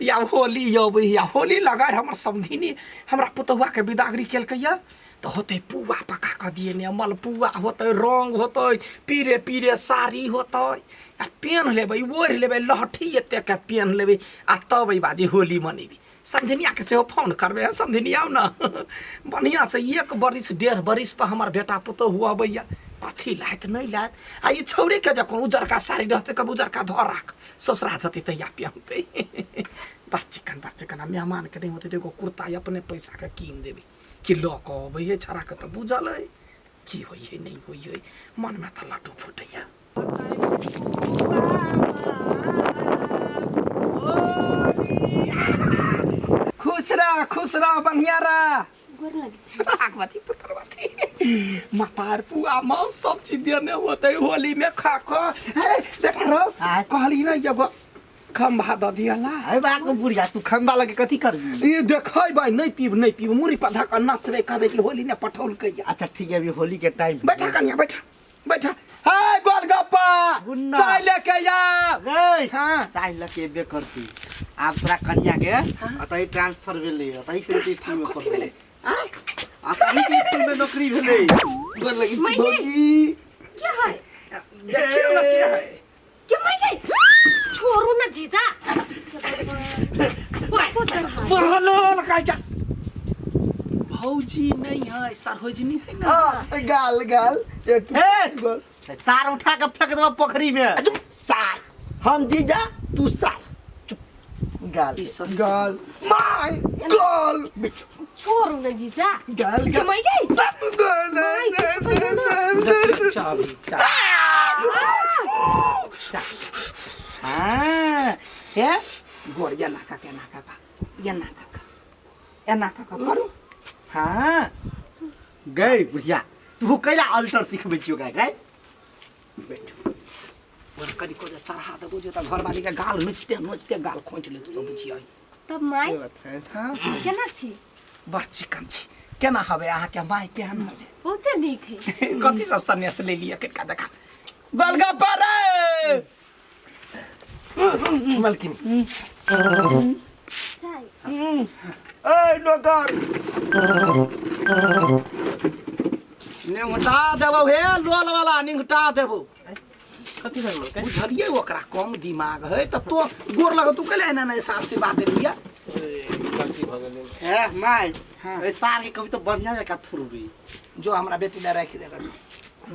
या होली अबै या होली लगा हमर समधिनी हमरा पुतहुआ के बिदागरी केलकै या तऽ होतै पुआ पका कऽ दिए ने मलपुआ होतै रङ्ग होतै पीरे पीरे साड़ी होतै आ पेन्ह लेबै ओढ़ि लेबै लहठी एतेकके पेन्ह लेबै आ तब एहि बाजी होली मनेबै समधिनियाके सेहो फोन करबै हँ समधिनी आउ ने बढ़िआँसँ एक बरिस डेढ़ बरिस पर हमर बेटा पुतोहु अबैए कथी लायत नहि लायत आ ई छौड़ीके जखन उजरका साड़ी रहतै कब उजरका धऽ राख ससुरा जेतै तहिया पेन्हतै बड़ चिकन बड़ चिकन आ मेहमानके नहि होतै तऽ एगो कुर्ता अपने पैसाके कीन देबै कि लऽ कऽ अबै है छौड़ाके तऽ बुझल अइ की होइ है नहि होइ है मनमे तऽ लड्डू फूटैया खुश रह खुश रह बढ़िया रह गोर लगै छी सुहागवती पुत्रवती मतार पुआ मांस सब चीज देने होते होली में खा कऽ हे बेटा रौ कहली ना एगो खम्भा दऽ दियला अरे बाप रे बुढ़िया तू खम्बा लगे कथी करबी ई देखै भाई नहीं पीब नहीं पीब मुड़ी पर धऽ कऽ नचबै कहबै कि होली ने पठौलकै या अच्छा ठीक है अभी होली के टाइम बैठा कनिया बैठा बैठा हाय गोलगप्पा गुन्ना। चाय लेके आ रे हाँ। चाय लके एबे करती आब तोरा कनिया के अतही ट्रांसफर भेलै अतही से स्कूल में कथी भेलै आय अतही के स्कूल में नौकरी भेलै गोर लगी छी माय भौजी के है देखियौ ने के है के माय गई छोड़ू ना जीजा बहलो लगा क्या भौजी नहीं है सरहोजनी है ना हाँ, गाल गाल एक ए! गाल तार उठा के फेंक देबो पोखरी में चुप सार हम जीजा तू सार चुप गाल ई सब- गाल माय गाल छोड़ू ना जीजा गाल के गाल माय गई देखियौ चाबी चाबी हाँ हे गोर एना कऽ के एना कऽ के एना कऽ के एना कऽ के करू हाँ गई बुढ़िया तू कैला अल्टर सिखबै छियो ओकरा गई बैठू और कनिको जे चढ़ा देबो जे तऽ घरवाली के गाल नोचते नोचते गाल खोंचि लेतौ तऽ बुझियै तब माय हाँ केना छी बड़ चिकन छी केना हवे अहाँके माय केहन हवे बहुते नीक है कथी सब सन्यास ले लिअ कनिका देखा गोलगप्पा रे मलकिन चाय ए नौकर निंगटा देबौ हे लोल वाला निंगटा देबौ कथी भेल मलकै बुझलियै ओकरा कम दिमाग है तऽ तो गोर लग तू कैले एना नहि सास से बात लिया गलती भऽ गेलै ए माय हाँ। ए सार के कभी तो बढ़िया जकाँ थुरबी जो हमरा बेटी ले राखि देगा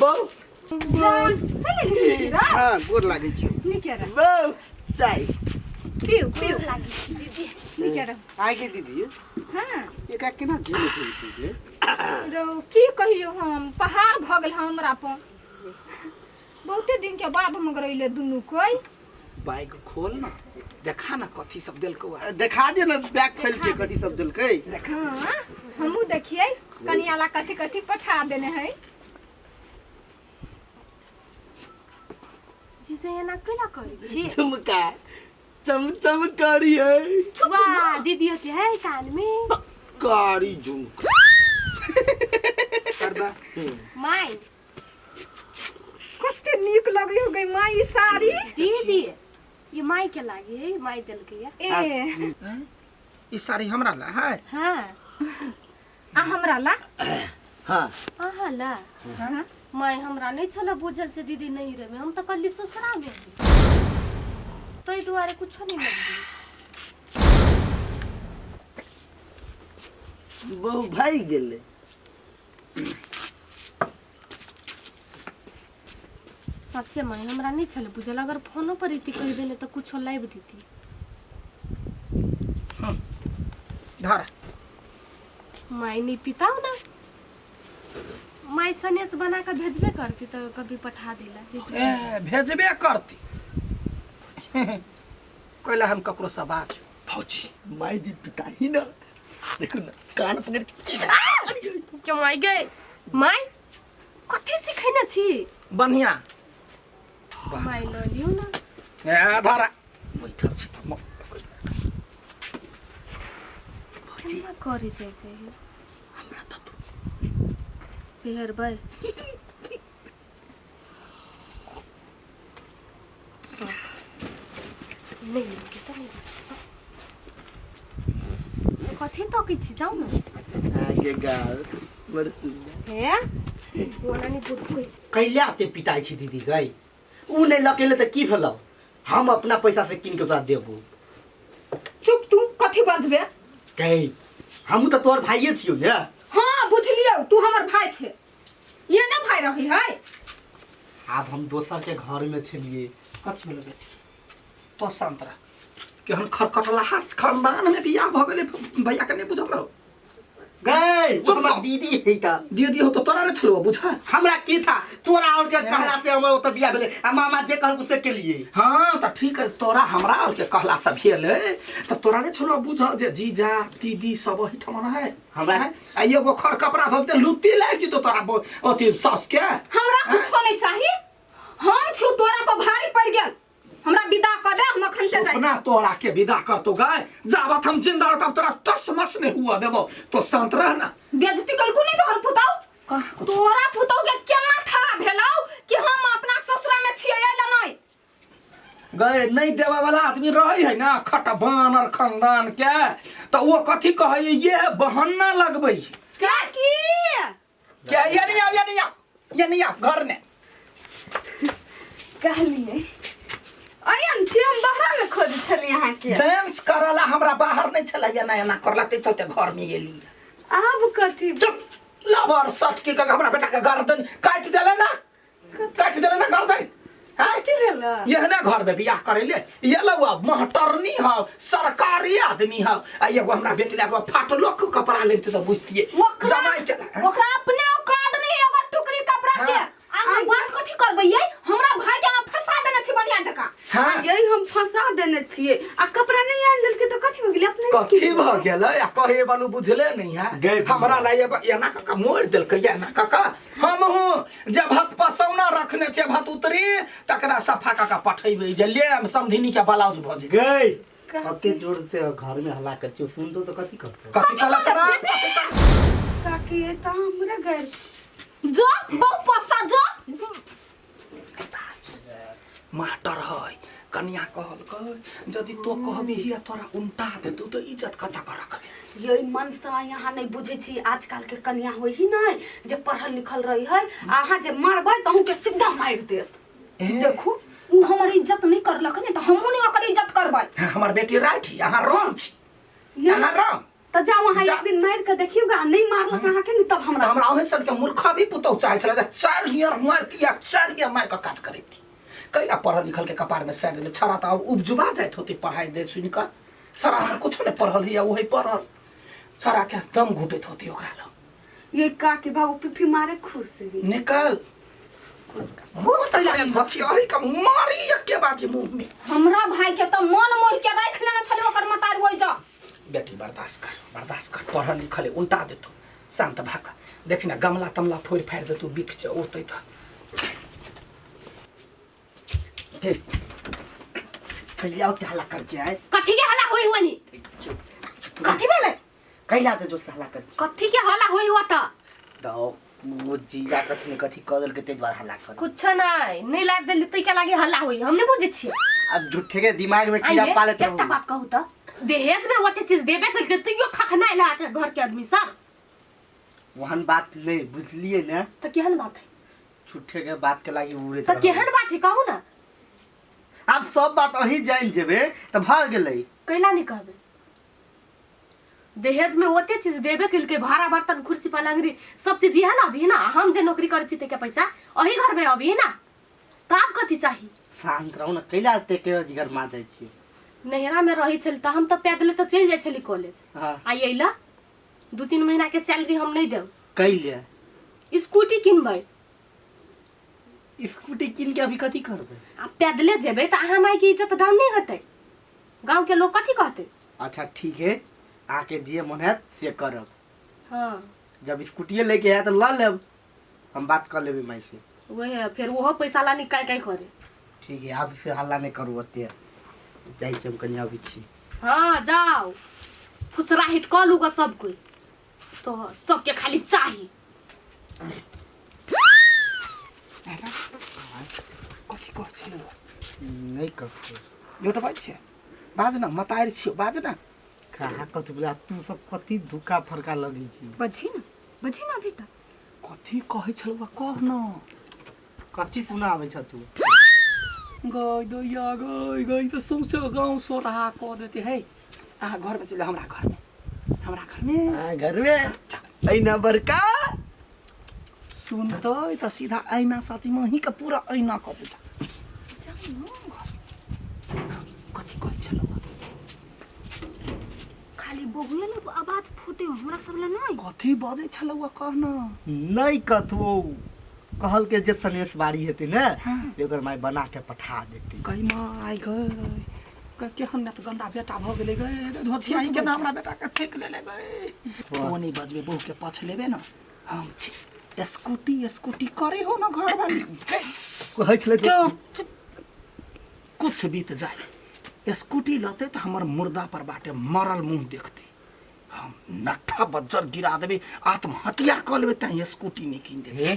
बहु चल नीक रह हाँ गोर लागै छी नीक रह बहु चाय पिउ पिउ दीदी नीक रह आइ के दीदी हाँ एकरा केना झेले पड़तै गे रौ की कहियौ हम पहाड़ भऽ गेल हमरा पर बहुते दिन के बाद हम अइले दुनू कोई बैग खोल ना देखा ना कथी सब देलकौ आ देखा दे ना बैग खोल के कथी सब देलकै हाँ हमहूँ देखियै कनिया ला कथी कथी पठा देने है जीजा एना केना करै छी झुमका चम चम करी है वाह दीदी के है कान में कारी झुमका कर दा माय कते नीक लगै हो गई माय ई साड़ी दीदी ये माई के लागे है माई देलकै या ए ई साड़ी हमरा ला है हाँ आ हमरा ला हाँ अहाँ ला हाँ माई हमरा नहीं छल बुझल से दीदी नहीं रे में हम तो कहली ससुरा में तै दुआरे कुछो नहीं लगली बहु भाई गेलै सच्चे माई हमरा नहीं छल बुझल अगर फोनो पर इति कह देने तो कुछो लाइब दीती धर माई नहीं पिताओ ना माई सनेस बना के भेजबे करती तो कभी पठा देला ए भेजबे करती कैला हम ककरो से बात भौजी माई जी पिता ही ना देखो ना कान पकड़ के क्यों माई गए माई कथी सिखेने छी बढ़िया माई लऽ लियौ ना ए धरा बैठल छी तऽ केना करै जाइ छै हमरा तऽ तू बिहरबै सब नहि लगे तऽ नहि कथी तकै छी जाउ ने आगे गाल बड़ सुंदर हे ओना नहि बुझबै कैला ते पिटाइ छी दीदी गई उ नहीं लकेले तऽ की भेलौ हम अपना पैसा से कीन के तोरा देबो चुप तू कथी बजबे गई हमहूँ तऽ तोहर भाइये छियौ ने हाँ बुझलियौ तू हमर भाई छे ये ना भाई रही है आब हम दोसर के घर में छलिए कथी भेलो बेटी तो शांत रह केहन खरखटलाहा खानदान में बियाह भऽ गेलै भैया के नहि बुझल रहो गई चुप हमर रहो। दीदी है त दीदी हो तो तोरा नहि छलौ बुझल हमरा की था तोरा और के कहला से हमर ओतऽ बियाह भेलै आ मामा जे कहलको से केलिए हाँ तऽ ठीक है तोरा हमरा और के कहला से भेलै तऽ तोरा नहि छलौ बुझल जे जीजा दीदी सब ओहिठाम रहै हमरा- आ एगो खर कपड़ा धो दे लुत्ती लागि जेतौ तोरा अथी सास के हमरा कुछो नहीं चाहिए हम छु तोरा पर भारी पड़ गेल हमरा विदा कर दे हम अखन से जाई अपना तोरा के विदा करतो गाय जाबत हम जिंदा रहब तोरा टस मस नहीं हुआ देबो तो शांत रह ना बेइज्जती कलकू नहीं तोहर पुताऊ कहाँ कुछ तोरा पुताऊ के केना था भेलौ कि हम अपना ससुरा में छियै अइला नहीं गए नहीं देवे वाला आदमी रहे है ना खट बानर खानदान के तो वो कथी कहे ये बहाना लगबै काकी क्या ये नहीं आव ये नहीं आव ये नहीं आव घर ने कहलिए अयन छी हम बाहरा में खोज छली अहाँ के डांस करला हमरा बाहर नहीं छला ये ना एना करला ते चलते घर में एली आब कथी चुप लवर सट के हमरा बेटा के गर्दन काट देले ना काट देले ना गर्दन हैं? कथी भेल एहने घर में बियाह करे ले ये लौआ महटरनी हौ सरकारी आदमी हौ आ एगो हमरा बेटी लए फाटलो के कपड़ा लेते तऽ बुझतिए ओकरा जमाई चला ओकरा अपने औकात नहीं एगो टुकड़ी कपड़ा के हाँ। अहाँ बात कथी करबै यै हमरा भाई के अहाँ फंसा देने छी बढ़िया जकाँ हाँ यही हम फंसा देने छियै आ कपड़ा नहीं आनि देलकै तऽ कथी भऽ गेलै अपने कथी भऽ गेलै आ कहे बालू बुझले नहीं है गए हमरा ला एगो एना कका मोड़ देलकै एना कका हमहूँ जे भात पसौना रखने छै भात उतरी तकरा सफा कका पठेबै जे ले हम समधिनी के ब्लाउज भऽ जेतै गई कते जोर से घर में हल्ला कर छियो सुन दो तो कथी करतो कथी कहला तोरा कथी कहला? काकी ये तऽ हमरा गैर जो बहु पस्ता जो मास्टर है कनिया कहलकै यदि तो कहबी हिया तोरा उल्टा देतौ तऽ इज्जत कतऽ के रखबे ये मन से यहाँ नहीं बुझे छी आजकल के कन्या होई ही नहीं जे पढ़ल लिखल रही है अहाँ जे मारबै तऽ अहूँके सीधा मारि देत देखू उ हमर इज्जत नहीं करलक ने तऽ हमहूँ नहीं ओकर इज्जत करबै हाँ, हमर बेटी राइट ही अहाँ रॉन्ग छी अहाँ रॉन्ग तऽ जाउ अहाँ जा। एक दिन मारि के देखियौ गा नहीं मारलक अहाँके ने तब तऽ हमरा हमरा ओहे सन के मूर्खा भी पुतहु चाहै छलै जे चारि नियर मारती आ चारि नियर मारि कऽ काज करैती कैला पढ़ल लिखल के कपार में सैर देले छड़ा तऽ आब उपजुबा जाइत होते पढ़ाई दे सुनि कऽ छड़ा हमर कुछो नहि पढ़ल हैया ओहे पढ़ल छड़ा के दम घुटैत होती ओकरा लग ये काकी भागो पिफी मारे खुश ही निकल खुश बची अही का मारी एके बाजी मुंह में हमरा भाई के तऽ मन मोहि के राखि लेने छलै ओकर मतार ओहि जा बेटी बर्दाश्त कर बर्दाश्त कर पढ़ल लिखल है उल्टा देतौ शांत भऽ कऽ देखी ना गमला तमला फोड़ि फाड़ि देतौ बिक छै ओतै तऽ हे कैला ओते हल्ला कर छै कथी के हल्ला होई हुआ नी चुप कथी भेलै कैला ते जोर से हल्ला कर छै कथी के हल्ला होई हुआ त दो वो जीजा कथी ने कथी कह देलकै ताहि दुआरे हल्ला कर कुछ नहीं नहीं लाइब देली तै के लागे हल्ला होई हम नहीं बुझै छियै अब झूठे के दिमाग में कीड़ा आइए, पालत एकटा रहू बात कहू त दहेज में ओते चीज देबे करके तैयो खखनाइ ला के घर के आदमी सब वहन बात नहीं बुझलिए ने त केहन बात है झूठे के बात के लागी उड़े त केहन बात है कहू ना अब सब बात अहीं जान जेबे त भऽ गेलै कैला नहीं कहबे दहेज में ओते चीज देबे केलकै भाड़ा बर्तन कुर्सी पलंगरी सब चीज इएह ना अभी ना हम जे नौकरी करै छी के पैसा अही घर में अभी ना तऽ आब कथी चाही शांत रहू ना कैला एते के जिगर मार जाइ छी नैहरा में रहै छली तऽ हम तऽ पैदले तऽ चलि जाइ छली कॉलेज हाँ आ अइला 2-3 महीना के सैलरी हम नहीं देब कैले स्कूटी किनबै स्कूटी कीन के अभी कथी करबै आ पैदले जेबै तऽ अहाँ मायके इज्जत डाउन नहीं हेतै गाँव के लोग कथी कहतै अच्छा ठीक है अहाँके जे मन हैत से करब हाँ जब स्कूटिए लेके आयत तऽ लऽ लेब हम बात कऽ लेबै माय से वही फेर ओहो पैसा ला निकाल के करे ठीक है आब से हल्ला नहीं करू ओते जाइ छी हम कनि अबै छी हाँ जाओ फुसरा हिट कऽ लूगा सब कोई तो सबके खाली चाही कथी कहै छलौ नहि ककरो झूठ बाजै छै बाज न मतारि छियौ बाज न कहाँ कथी बोला तू सब कथी धोखा फरका लगै छी। बजही ना, बजही ना अभी तक। कथी कहै छलौ कह न। कथी सुनाबै छ तू? गई दैया गई गई तऽ सौंसे गाँव सोरहा कऽ देते है। अहाँ घरमे चलि जाउ, हमरा घरमे, हमरा घरमे। आ, घरमे ऐना बड़का सुनतै तऽ सीधा ऐना साथी महीके पूरा ऐना कऽ देतै। जाउ न। कथी कहै छलौ? खाली बहुए लग आवाज फूटे हमरा सब लग नहीं। कथी बजै छलौ कह न। नहीं कथो कहल के जे सनेश बारी हेतै ने ओकर माय बना के पठा देतै। गई माय गई केहन ने तऽ गंदा बेटा भऽ गेलै गई धोथिया के ना हमरा बेटा के फेंक लेले गई। तो नहीं बजबे, बहू के पछ लेबे न। हम छी स्कूटी स्कूटी करे हो ना घर वाली। कहै छलै चुप चुप, कुछ बीत जाए स्कूटी लते तऽ हमर मुर्दा पर बाटे मरल मुंह देखते हम नट्ठा बज्जर गिरा देबे, आत्महत्या कऽ लेबे तैं स्कूटी नहीं कीन देबे। हे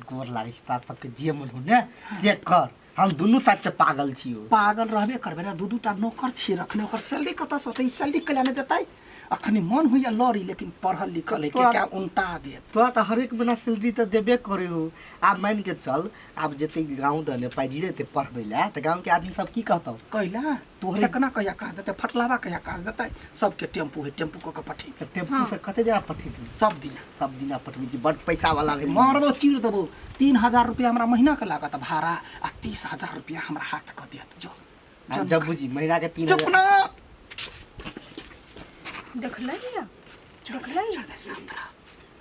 गोर लागै छै तोरा सबके, जे मन हो ने से कर, हम दुनू साइड से पागल छियौ। पागल रहबे करबे ने, दू दूटा नौकर छियै रखने, ओकर सैलरी कतऽसँ होतै? ई सैलरी कैला नहि देतै? अखनी मन होइया लड़ी, लेकिन पढ़ल लिखल है के क्या उनटा देत। तोरा तऽ हरेक महीना सैलरी तऽ देबे करे हो। आब मान के चल आब जेतै गाँव दने पाइ जेतै पढ़बै लए तऽ गाँव के आदमी सब की कहतौ? कैला तोहरे केना कहिया काज देतै? फटलावा कहिया काज देतै? सबके टेम्पू है, टेम्पू कऽ के पठेबै। तऽ टेम्पू से कते दिना पठेबी? सब दिना। सब दिना पठबी कि बड पैसा वाला भेली। मारबो चीर देबो। 3000 रुपया हमरा महीना के लागत भाड़ा आ 30,000 रुपया हमरा हाथ कऽ देत। जो जब बुझी महीना के 3,000। चुप ना। देखलै या देखलै। शांत रह,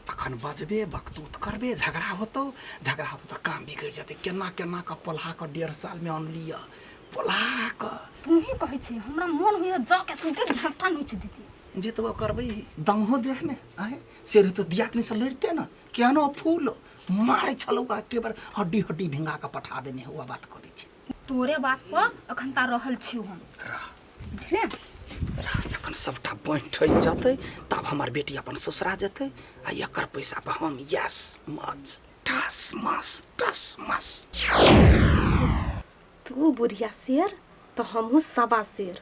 अखन बजबे बकतूत करबे झगड़ा होतौ, झगड़ा होतौ तऽ काम बिगड़ि जेतै। केना केना कऽ पोल्हा कऽ 1.5 साल में अनलियै पोल्हा कऽ। तू ही कहै छी हमरा मन होइया जाके सीधे झटका नोच देती। जेतबो करबै दम हो देह में आए से तो दियादनी से लड़ते न केहनो फूल मारै छलौ एके बार हड्डी हड्डी भिंगा कऽ पठा देने हुआ बात करै छै। तोरे बात पर अखन ता रहल छी हम, बुझले? जखन सबटा बहि ठकि जेतै तब हमर बेटी अपन ससुरा जेतै आ एकर पैसा पर हम यस मज टस मस टस मस। तू बुढ़िया शेर तो हमहूँ सवा शेर।